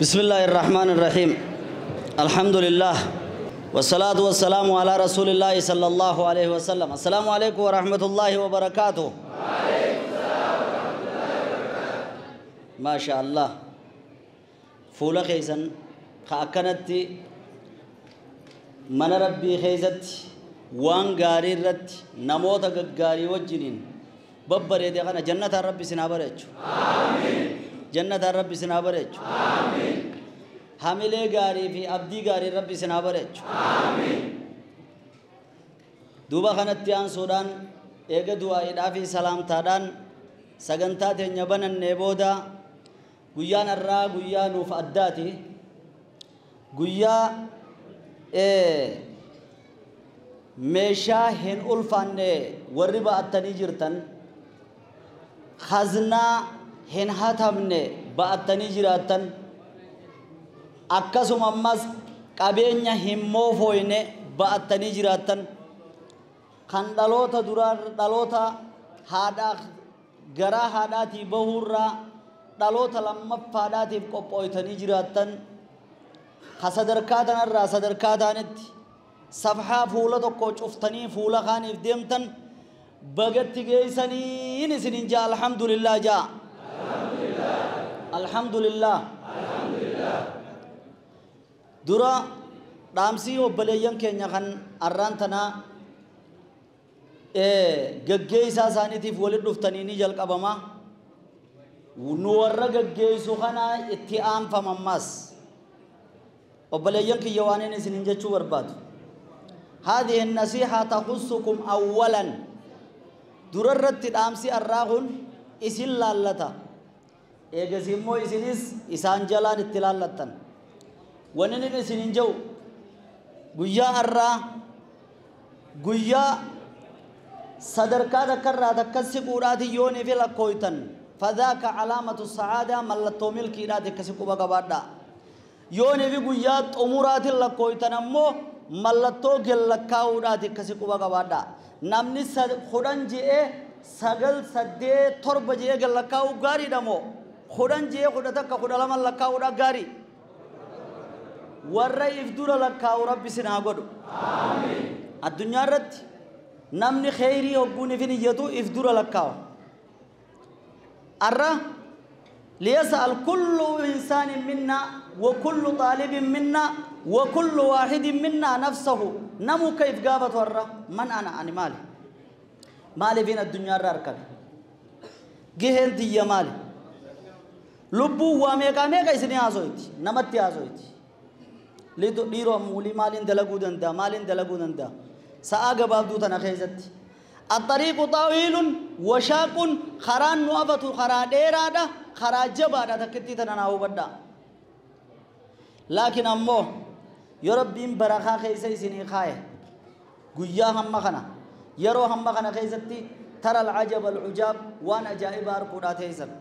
بسم الله الرحمن الرحيم. الحمد لله والصلاة والسلام على رسول الله صلى الله عليه وسلم. السلام عليكم ورحمة الله وبركاته. وعليكم السلام ورحمة الله وبركاته. ما شاء الله فولا خيسن خاكنتي من ربي خيزت وان غاري رت نموت غاري وجنين ببري دغنا جنة ربي سنابرچ. آمين. جنة ربي سنابرچ. آمين. حاملے گاری فی عبدی گاری ربی سنابرچ. آمين. دوبا خنتیان سودان ایگ دعائی دافی سلام تادان سگنتا تے نبنن نیبودا گویا نرا گویا نوف اداتی گویا میشا ہن الفان نے وربا اتنی جرتن خزنہ ہن ہاتھم نے باتنی جراتن akkasuma ammas qabeenya hin moofoyne ba'attanii jiraattan kan dhaloota duraa dhaloota haadhaa garaa haadhaatii bahuurraa dhaloota lammaffaadhaatiif qophooytanii jiraattan ka sadarkaa tanarraa sadarkaa taanitti safhaa fuula tokko cuftanii fuula kaaniif deemtan bagatti geeysaniin isinin jaa. Alhamdulillah jaa. Alhamdulillah. Dura dhaamsii obboleeyyan keenya kan arraan tanaa gaggeessaa isaaniitiif walitti dhuftanii ni jalqabama. Nu warra gaggeessu kana itti aanfama ammas. Obboleeyyan kiyya waan inni isinin jechuu barbaadu. هذه النصيحة تخصكم أولا. Dura irratti dhaamsi arraa kun isin laallata. Eegas immoo isinis isaan jalaan itti laallattan. Wanni isinin jiru guyyaa har'aa guyyaa sadarkaa takkarraa takka siquudhaati yoonii fi lakkooytan fadhaaka calaamatu sa'aadaa mallattoo milkiidhaati akkasi quba qabaadhaa. Yoonii fi guyyaa xumuraatiin lakkooytan ammoo mallattoo gellakkaa'uudhaati akkasi quba qabaadhaa. Namni 10 je'ee 9 8 7 je'ee gellakkaa'uu gaariidha moo 10 je'ee 11 12 lakkaa'uudha gaarii? Warra if dura lakkaa'u rabbi sinaa godhu. Aamiin. Addunyaa irratti namni kheyrii hogguun ifin iyyatu if dura lakkaa'a. Arra liyas'al kullu insaanin minna wa kullu xaalibin minna wa kullu waahidin minna nafsahu. Namu ka if gaafatu arra man ana ani maali? Maaliifin addunyaa irra argame? Gaheen tiyya maali? Lubbuu waa meeqaa meeqa isinii haasoyti? Namatti haasoyti. Dhiiroo ammuulii maaliin dalaguu danda'a? Maaliin dalaguu danda'a? Sa'aa gabaabduu tana keessatti. Axxariiqu xaawiilun washaaqun karaan nu afatu karaa dheeraadha, karaa jabaadha takkittii tana naa hubadhaa. Laakiin ammoo yoo rabbiin barakaa keessa isinii kaaye guyyaa hamma kana yeroo hamma kana keessatti tara alcajaba alcujaab waan ajaa'ibaa arguudhaa teessan.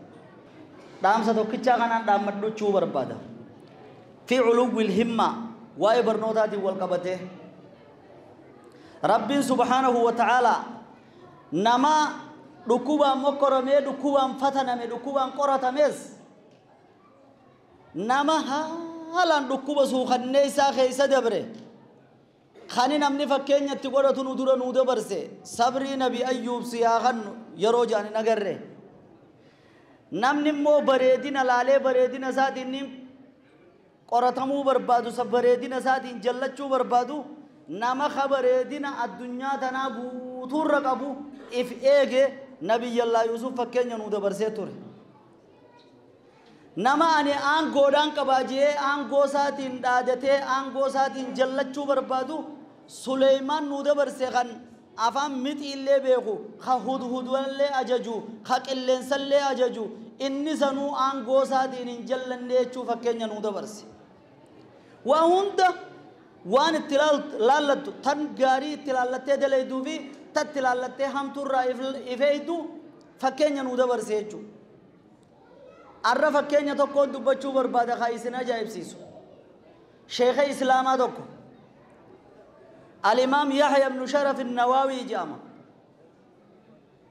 Dhaamsa tokkichaa kanaan dhaammadhuchuu barbaada. في علو الهمة واي برنوتاتي والقبته رب سبحانه وتعالى نما ركوبا مكرمه ركوبا فتنمه ركوبا قرتمس نما حالان ركوبا سوخنيسا خيسا دبره خاني نمني فكينيا تقولتو ندورا ندبرسه صبري نبي أيوب سياخن يروجاني نغره نمني مو بريدين لالي بريدين ساتين qoratamuu barbaadu bareedina isaatiin jallachuu barbaadu nama bareedina addunyaa tanaa guutuurra qabu if eege nabiyyallaa Yuusuf fakkeenya nuu dabarsee ture. Nama ani aangoodhaan qabaa jee aangoo isaatiin dhaadatee aangoo isaatiin jallachuu barbaadu Suleymaan nuu dabarse kan afaan mixiillee beeku ka hudhudallee ajaju ka qilleensallee ajaju inni sanuu aangoo isaatiin hin jallanne jechuu fakkeenya nuu dabarse. Waa hunda waan itti laallattu tan gaarii itti laallattee dalayduu fi ta itti laallattee hamtuurraa ifeeydu fakkeenya nuu dabarse jechuudha. Arra fakkeenya tokkoon dubbachuu barbaada kaa isin ajaa'ibsiisu. Sheekha Islaamaa tokko Alimaam Yahya ibnu Sharaf Nawaawii jedhama.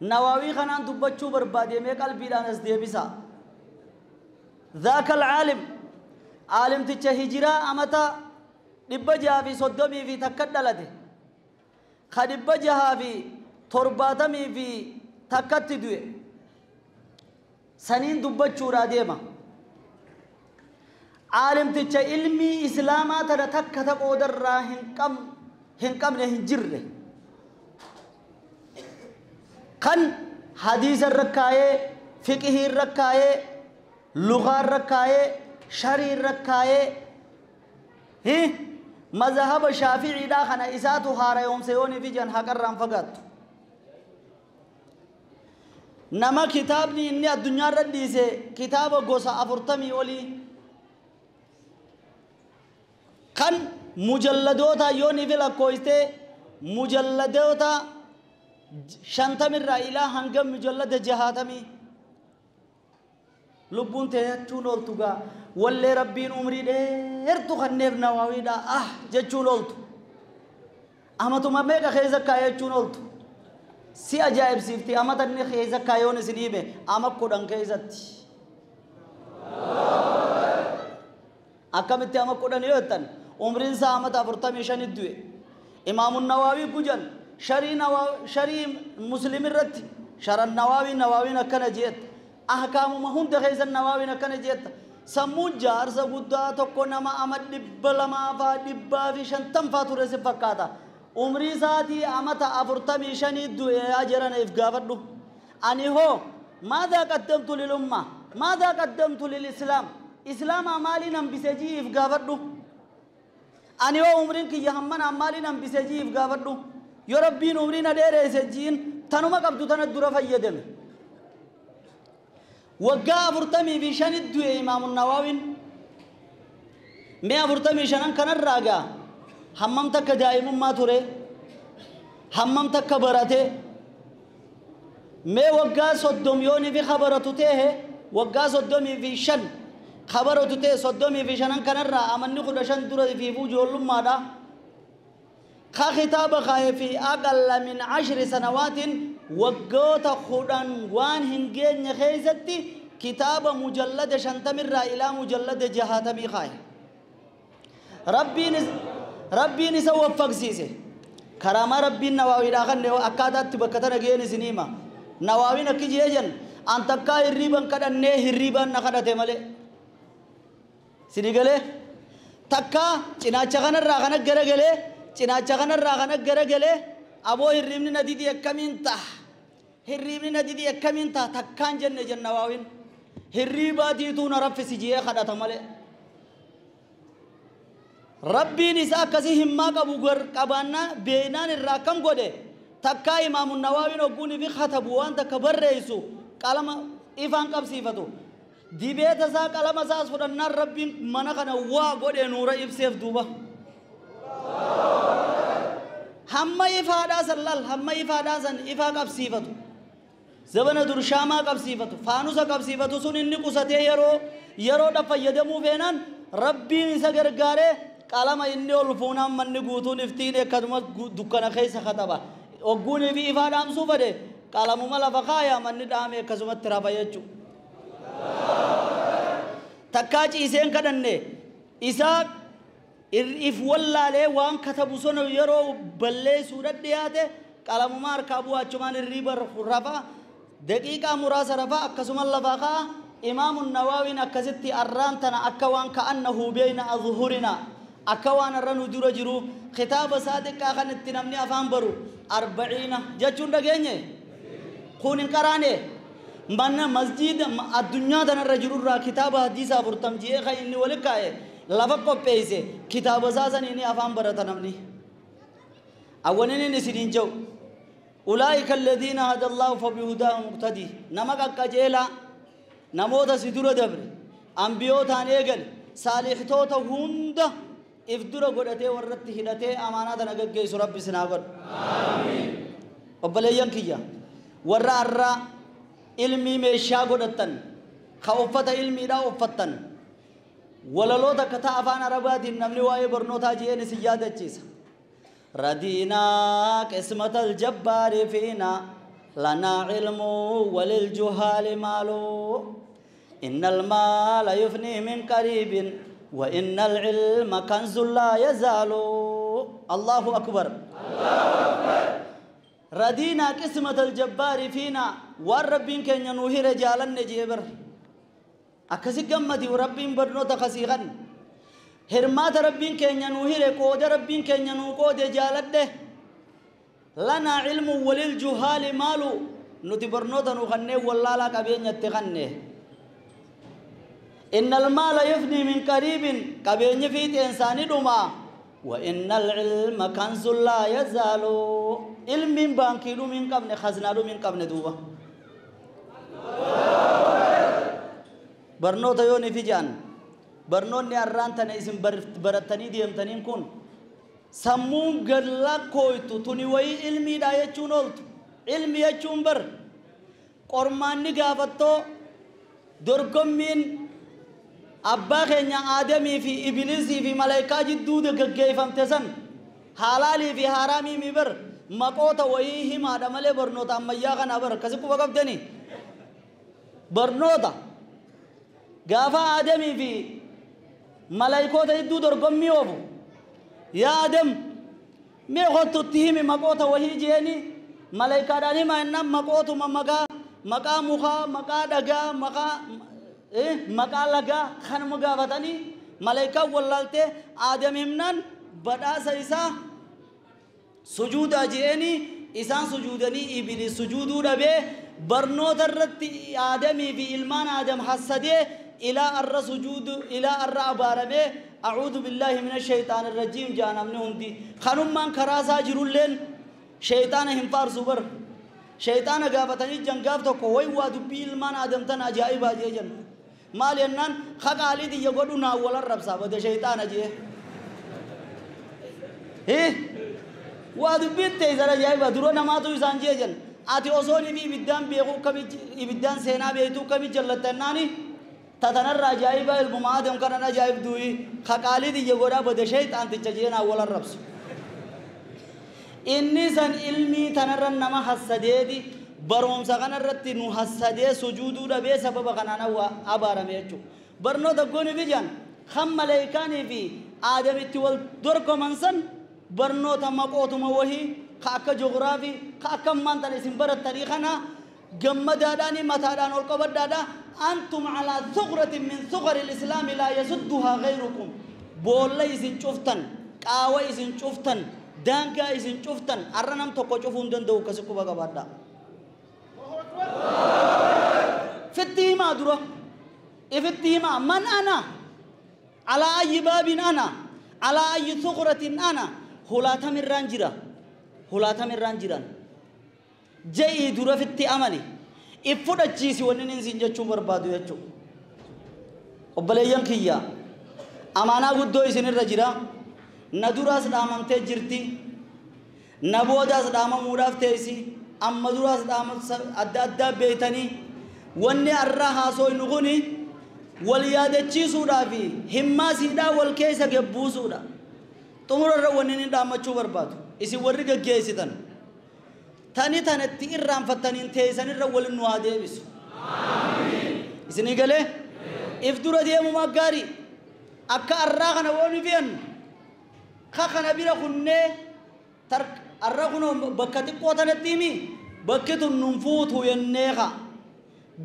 Nawaawii kanaan dubbachuu barbaade mee qalbiidhaan as deebisaa. ذاك العالم Aalimticha hijiraa amata 631 dhalate ka 671tti du'e saniin dubbachuudhaa deema. Aalimticha ilmii islaamaa tana takka ta qoodarraa hin qabne hin jirre kan hadiisa irra kaayee fiqihii irra kaayee lugaa irra kaayee sharii irra kaayee mazhaba shaaficiidhaa kana isaatu haarayoomse yoonii fi jan haqarraan fagaattu. Nama kitaabni inni addunyaarra dhiise kitaaba gosa 40 olii kan mujalladoota yoonii fi lakkoofte mujalladoota 50 irraa ilaa hanga mujallada 60 lubbuun teechuun ooltu gaa wallee rabbiin umrii dheertu kanneef nawaawiidha ah jechuun ooltu amatuma meeqa keessa kaayachuun ooltu si ajaa'ibsiifti amata inni keessa kaayoon isin hime ama 10 keessatti akkamitti ama 10 yoo jettan umriin isaa amata 45 du'e. Imaamun Nawaawii gujan sharii muslim irratti sharan Nawaawii Nawaawiin akkana jeetta ahkaamuma hunda keessa Nawaawiin akkana jeetta sammuu jaarsa guddaa tokko nama ama 200 faa 150 faa ture si fakkaata. Umrii isaatii amata 45 du'e ajaraniif gaafadhu. Ani hoo maadaa qaddamtu lilumma maadaa qaddamtu lilislaam islaamaa maaliin hambise jiif gaafadhu. Ani hoo umriin kiyya hammanaan maaliin hambise jiif gaafadhu. Yoo rabbiin umrii na dheereesse jiin tanuma qabdu tana dura fayyadame. Waggaa 45 du'e Imaamu Nawaawiin. Mee 45 kanarraa gaa hammam takka daa'imummaa ture hammam takka barate mee waggaa 30 yoonii fi khabaratu ta'e waggaa 35 khabaratu ta'e 35 kanarraa amanni 15 dura fi ijoollummaadha. Ka kitaaba kaayee fi aqalla min 10 sanawaatiin waggoota 10 waan hin geenye keessatti kitaaba mujallada 50 irraa ilaa mujallada 60 kaaye. Rabbiin isa waffaqsiise. Karaamaa rabbiin nawaawiidhaa kan akkaataatti bakka tana ga'een isin hima. Nawaawiin akki jee jan an takkaa hirriiban kadhannee hirriibaan na kadhate malee. Sini galee takkaa cinaacha kanarraa kana garagalee cinaacha kanarraa kana garagalee aboo hirriibni na didii akkamiin ta'a hirriibni na didii akkamiin ta'a takkaan jenne jan nawaawiin hirriibaatiituu na raffisi jee kadhata malee. Rabbiin isa akkasii himmaa qabu qabaannaa beeynaan irraa akkam godhe takkaa Imaamu Nawaawiin ogguunii fi katabu waan takka barreessu qalama ifaan qabsiifatu dibeeta isaa qalama isaas fudhannaan rabbiin mana kana waa godhe nuura ibseef duuba. Hamma ifaadhaa san laal hamma ifaadhaa san ifaa qabsiifatu zabana dur shaamaa qabsiifatu faanusa qabsiifatu sun inni qusatee yeroodha fayyadamuu feenaan rabbiin isa gargaaree qalama inni ol fuunaan manni guutuun iftiin akkasuma dukkana keessa kataba. Ogguunii fi ifaa dhaamsuu fade qalamuma lafa kaayaa manni dhaame akkasumatti rafa jechuudha. Takkaa ciiseen kadhanne isaa if wallaalee waan katabu sana yeroo balleessuudha dhiyaate qalamuma harkaa bu'aa achumaan hirriiba rafa daqiiqaa muraasa rafa akkasuma lafa kaa'a. Imaamu Nawaawiin akkasitti arraan tana akka waan ka'annahu beeyna azhurina akka waan arra nu dura jiru kitaaba isaa xiqqaa kan itti namni afaan baru 40 jechuun dhageenye kun hin qaraane mana masjida addunyaa tanarra jirurraa kitaaba hadiisa 40 ji'ee kan inni wali kaa'e lafa qopheesse kitaaba isaa saniin afaan barata namni. Awwaniin isiniin jedhu ulaa'ika alladhiina hada Allahu fabihudaahu muqtadi nama qaqqajeelaa namoota si dura dabre ambiyootaan eegale saalixtoota hunda if dura godhatee warratti hidhatee amaanaa tana gaggeessu rabbi sinaa godhu. Obboleeyyan kiyya warra arraa ilmii meeshaa godhattan ka uffata ilmiidhaa uffattan walaloota akka ta'a afaan arabaatiin namni waa'ee barnootaa je'een isin yaadachiisa. Radiinaa qismata aljabbaari fiinaa لنا علم وللجهال مال إن المال يفني من قريب وإن العلم كنز لا يزال. الله أكبر. الله أكبر. ردينا قسمة الجبار فينا والربين كن ينوهي رجالا نجيبر أكسي قمتي وربين برنوتا خسيغن هرمات ربين كن ينوهي رقود ربين كن ينوقود جالده لنا علم وللجهال مالو نتي برنوتا نخنه والله لا قبين يتغنه إن المال يفني من قريب قبين يفيت إنساني دما وإن العلم كنز لا يزال. علم بانكي من قبل خزنة من قبل دوبا برنوتا يوني في جان برنوني أرانتنا اسم برتني ديمتنين كون سمون قرلا كويتو توني وي علمي دا يچون اولت علمي يچون بر قرماني غافتو درقمين أبا خينيا آدمي في إبليسي في ملائكة جدود غغيفم تسن حلالي في حرامي مبر مقوتا وهي ما دمله برنوتا أميا خنا بر كسي كوبا قبدني برنوتا غافا آدمي في ملائكة جدود درقمي وفو يا آدم مي غوتو تيمي مقوتا وهي جيني ملائكة داني ما إنم مقوتو ممغا مقا مخا مقا دغا مقا مقا لغا خن مغافتني ملائكة ولالته آدم همنان بدا سيسا سجود جيني إسان سجودني إبليس سجودو ربي برنوت الرت آدمي في إلمان آدم حسده إلى الر سجود إلى الر أبارمه أعوذ بالله من الشيطان الرجيم جانم نهندي خنوم من كراسا جرولين شيطان هم فارسو بر شيطان غافتني جنگاف تو کوئی وادو بی إلمان آدم تن عجائب آجے جن مال ینن خقالی دی یگودو نا ولا رب صاحب دے شیطان اجے وادو بیت تے ذرا عجائب درو نماتو انسان جے جن آتی اوسونی بھی ابدان بیغو کبھی ابدان سینا بیتو کبھی جلت نانی تتنر عجائب علم آدم کرن عجائب دوئی خقالی دی یگودا بد شیطان تے چجینا ولا رب inni san ilmii tanarra nama hassadeeti barumsa kanarratti nu hassadee sujuuduu dhabee sababa kanaan abaarame jechuudha. Barnoota gooni fi jaan kan maleeykaanii fi aadamitti wal dorgoman san barnoota maqootuma wahii ka akka joogiraafii ka akka maantan isin barattanii kana gammadaadhaanii mataadhaan ol qabadhaadhaa antum calaa thuqratin min thuqari lislaami laa yasudduhaa gayrukum boolla isin cuftan qaawa isin cuftan daangaa isin cuftan arra nam tokko cufuu hin danda'u akkasi quba qabaadha. Fitti himaa dura ifitti himaa man ana alaa ayyi baabin ana alaa ayyi thuqratin ana hulaatamirraan jira hulaatamirraan jiran je'ii dura fitti amani if fudhachiisi wanni inni isin jechuu barbaadu jechuudha. Obboleeyyan kiyya amaanaa guddoo isinirra jira. Na duraas dhaamamtee jirti na boodaas dhaamamuudhaaf teessi amma duraas dhaamamsa adda addaa beeytanii wanni arraa haasoynu kuni wal yaadachiisuudhaa fi himmaasiidhaa wal keessa gebbuusuudha. Xumurarra wanni inni dhaammachuu barbaadu isin warri gaggeessitan tani tanatti irraanfattaniin teessanirra walin nu haa deebisu. Isinii galee if dura deemumaa gaarii akka arraa kana waan fe'annu kana bira kunnee arra kunoo bakka xiqqoo tanatti himi bakki tun nun fuutu jennee ka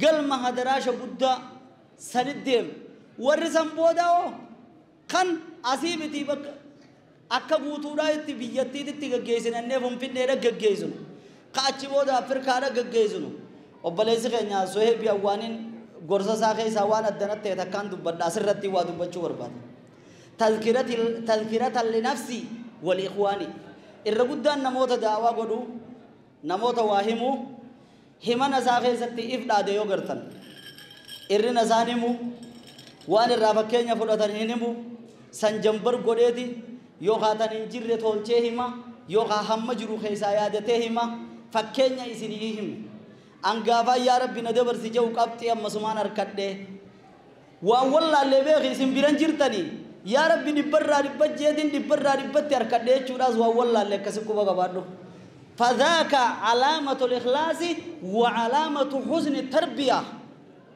galma hadaraasha guddaa sanit deemu warri san booda hoo kan asii miti bakka akka guutuudhaa itti biyyattiitti gaggeessinannee finfinneedha gaggeessinu ka achi booda Afrikaadha gaggeessinu obboleessi keenya Soheebi Awwaaniin gorsa isaa keessaa waan addanatti ta'e takkaan dubbadha asirratti waa dubbachuu barbaada. تذكرة لنفسي والإخواني الرجودان نموت دعوة قدو نموت واهمو همنا ساخي ستي إفدا ديو قرتن إرنا سانمو وان الرافكين يفلتن هنمو سنجنبر قديتي يوخاتن انجر تولچهما يوخا هم جرو خيسا يادتهما فكين يسنيهم أنقافا يا ربي ندبر سجو قبطي أما سمان أركده وان والله اللي بيخي سنبران جرتني يا ربي نبرا نبجيدين نبرا نبتي أركده چوراز والله اللي كسكو بقبادو فذاك علامة الإخلاص وعلامة حسن التربية.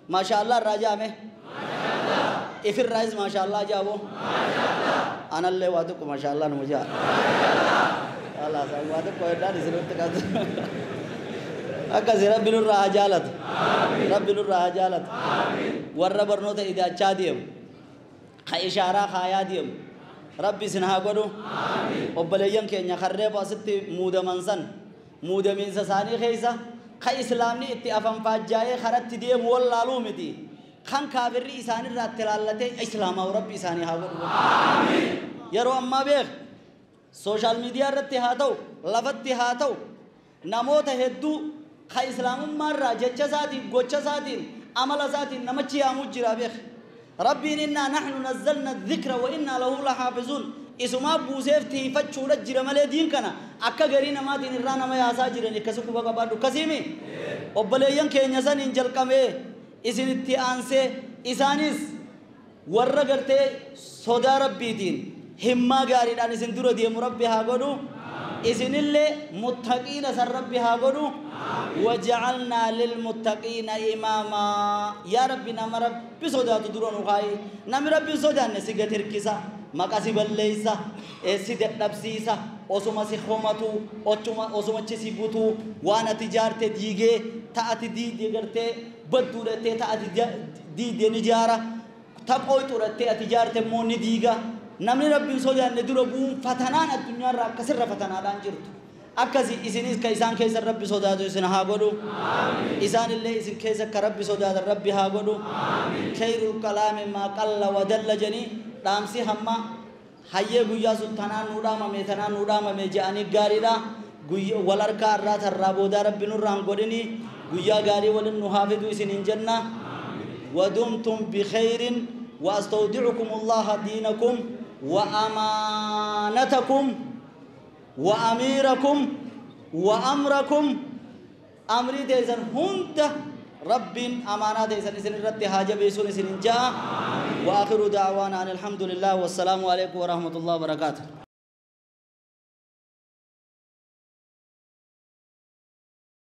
ما شاء الله الرجاء ما شاء الله. Ifirraayis maashaallah jaabo. Anallee waa tokko maashaallah numa jaa. Khalaas waa tokko heddaan isinitti qabdu. Akkasi rabbi nurraa haa jaalatu. Rabbi nurraa haa jaalatu. Warra barnoota idaachaa deemu. Ka ishaaraa kaayaa deemu. Rabbi isin haa godhu. Obboleeyyan keenya karreefu asitti muudaman san muudamiinsa isaanii keessa ka islaamni itti afanfaajjaa'ee karatti deemu wallaaluu miti. Kan kaafirri isaanirraa itti laallatee islaamaa rabbi isaanii haa godhu. Yeroo ammaa beek sooshaal miidiyaa irratti haa ta'u lafatti haa ta'u namoota hedduu ka islaamummaarraa jecha isaatiin gocha isaatiin amala isaatiin namachi yaamuu jira beek. Rabbiin innaa naxnu nazzalna dhikra wa innaa lahu laxaafizuun isumaa buuseef tiifachuudha jira malee diin kana akka garii namaatiin irraa nama yaasaa jiran akkasi quba qabaadhu akkasiimi obboleeyyan keenya saniin jalqabee isinitti aansee isaanis warra gartee sodaa rabbiitiin himmaa gaariidhaan isin dura deemu rabbi haa godhu isinillee muttaqiina san rabbi haa godhu wajacalnaa lilmuttaqiina imaamaa yaa rabbi nama rabbi sodaatu dura nu kaayi namni rabbi hin sodaanne si gad hirkisa maqa si balleeysa si dadhabsiisa osuma si homatu osumachi si butuu waan ati jaarte diigee ta ati diidee gartee badduudhattee ta ati diidee ni jaara ta qoyxuudhattee ati jaarte immoo ni diiga namni rabbiin sodaanne dura bu'uun fatanaan addunyaarra akkasirra fatanaadhaan jirtu akkasi isinis ka isaan keessa rabbi sodaatu isin haa godhu isaanillee isin keessa ka rabbi sodaatan rabbi haa godhu khayrul kalaami maa qalla wa dalla janii dhaamsi hamma hayyee guyyaa sun tanaan nuu dhaamame tanaan nuu dhaamame je'anii gaariidha wal harkaa irraa tarraa boodaa rabbi nurraa hin godhini guyyaa gaarii walin nu haa fidu isin hin jenna wadumtum bikhayrin واستودعكم الله دينكم وأمانتكم وأميركم وأمركم أمري تيزن هند رب أمانة تيزن إسن الرد حاجة بيسون إسن جاء وآخر دعوانا أن الحمد لله والسلام عليكم ورحمة الله وبركاته.